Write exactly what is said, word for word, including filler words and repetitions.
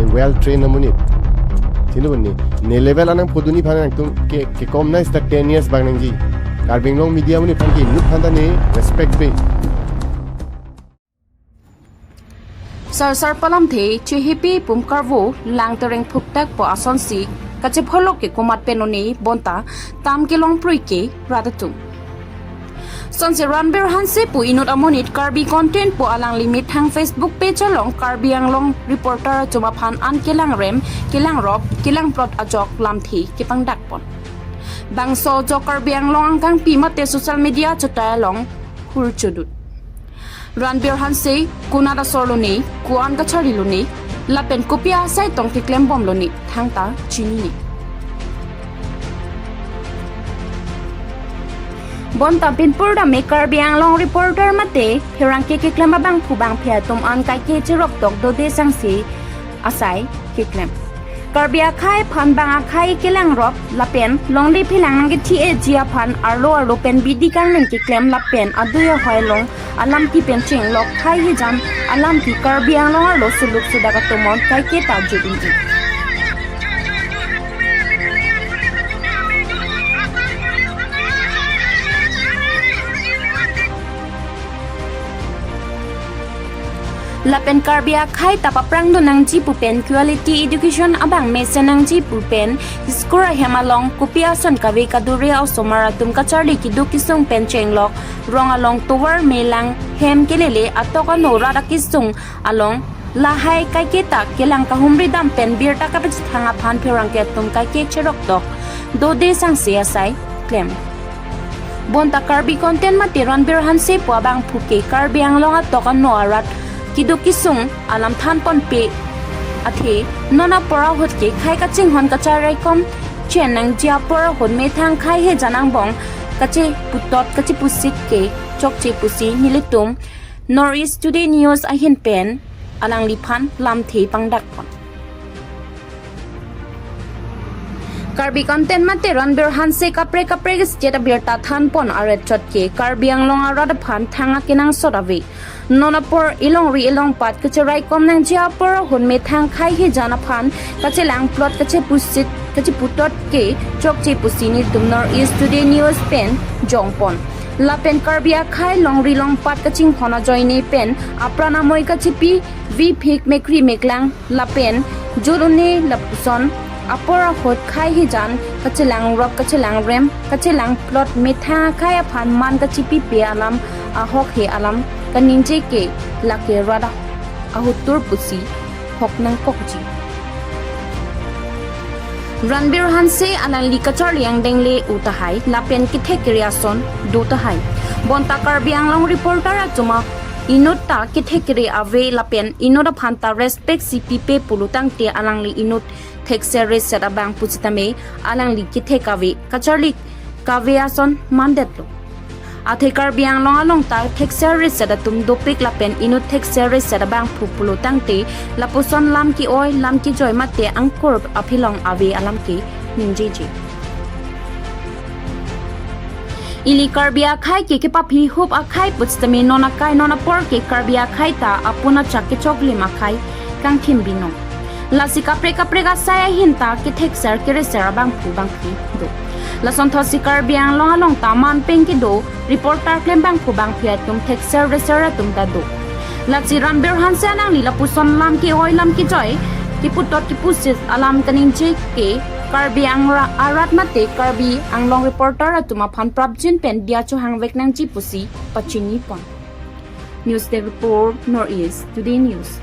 Well trained amonit. Chini boni ne level anang phodun aphan nangtum ke kekom na sta ten years bang nangji. Karbi Anglong media amonit aphan ke inut aphan ta ne respect pe. Sar sar palamthe chehepi pum karvo lang tereng phuktak po asonsi kachepholok ke komat penone bonta tam kelong prui ke rat atum. Sonsi Ranbir Hanse pu inut amonit Karbi Content pu alangli methang Facebook page along Karbi Anglong reporter atum aphan an kelangrem, kelangrop, kelangplot ajok lamthe kepangdak pon. Bangso ajok Karbi Anglong angkangpi mate social media chutai along hur chodut. Ranbir Hanse konat asor lone, ko-an kachari lone, lapen kopi asai tong keklem bom lone, thangta chinine. Bonta pinpur dame Karbi Anglong reporter mate pherangke keklem abangphu bangphi atum an kaike cherok tok dode sangse asai keklem. Karbi akhai aphan bang akhai kelangrop lapen longle phelang nangkethi-eji aphan arlo arlo pen bidi kangnen keklem lapen adui ahoi along alamthe pen chenglok khaihejan alamthe Karbi Anglong arlo suluk sudak atum an kaike ta jut un-e. Lapen Karbi akhai ta paprang dun nangji pu pen quality education abang mesen nangji pu pen school ahem along kopi ason kave kadure osomar atum kacharli keduk kesung pen chenglok rong along tovar melang hem kelele atok ano rat akesung along lahai kaike ta kelang kahumri dam pen birta kapachethang aphan pherangke atum kaike cherok tok dode sangse asai klem. Bonta Karbi Content mate Ranbir Hanse pu abangphu ke Karbi Anglong atok ano arat keduk kesung alam than ponpe athe non apor ahut ke khai kachinghon kacharaikom chen nangji apor ahut methang khaihejan angbong kacheputot kachepusit ke chokche pusi nelitum North East Today News ahin pen alangliphan lamthe pangdak pon. Karbi Content mate Ranbir Hanse kaprek kaprek state abirta than pon aret chot ke Karbi Anglong arat aphan thang akenangsot ave. Non apor elongri elongpat kacheraikom nangji apor ahut methang khaihejan aphan kachelangplot kachepusit kacheputot ke chokche pusi nelitum North East Today News pen jong pon. Lapen Karbi akhai longri longpat kachinghon ajoine pen apran amoi kachepi viphik mekri meklang lapen jut un-e lapuson apor ahut khaihejan kachelangrop kachelangrem kachelangplot methang akhai aphan man kachepipe alam ahok he alam kaningje ke lake rat ahotur pusi hok nangkokji. Ranbir Hanse alangli kacharli angdeng le-o tahai lapen kethek kere ason do tahai. Bonta Karbi Anglong reporter atum a inut ta kethek kere ave lapen inut aphan ta respect si pipe pulo tangte alangli inut thekser reset abang pusitame alangli kethek ave kacharli kave ason mandetlo. Athe Karbi Anglong along ta thekser reset atum dopik lapen inut thekser reset abangphu pulo tangte lapuson lam ke-oi lam kejoi mate angkur aphelong ave alam ke ningjeje. Ili Karbi akhai ke kepaphi hup akhai pusitame non akai non apor ke Karbi akhai ta apun achak kechoklim akhai kangthim binong. Lasi kaprek kaprek asai ahin ta kethekser kereser abangphu bangphi do. Lasonthotsi Karbi Anglong along ta man peng kedo reporter klem bangphu bangphi atum thekser reser atum ta do. Lasi Ranbir Hanse alangli lapuson lam ke-oi lam kejoi keputot kepusit alam kaningje ke Karbi Angra arat mate Karbi Anglong reporter atum aphan prapjin pen diya chohangvek nangji pusi pachini pon. News Desk Report, North East Today News.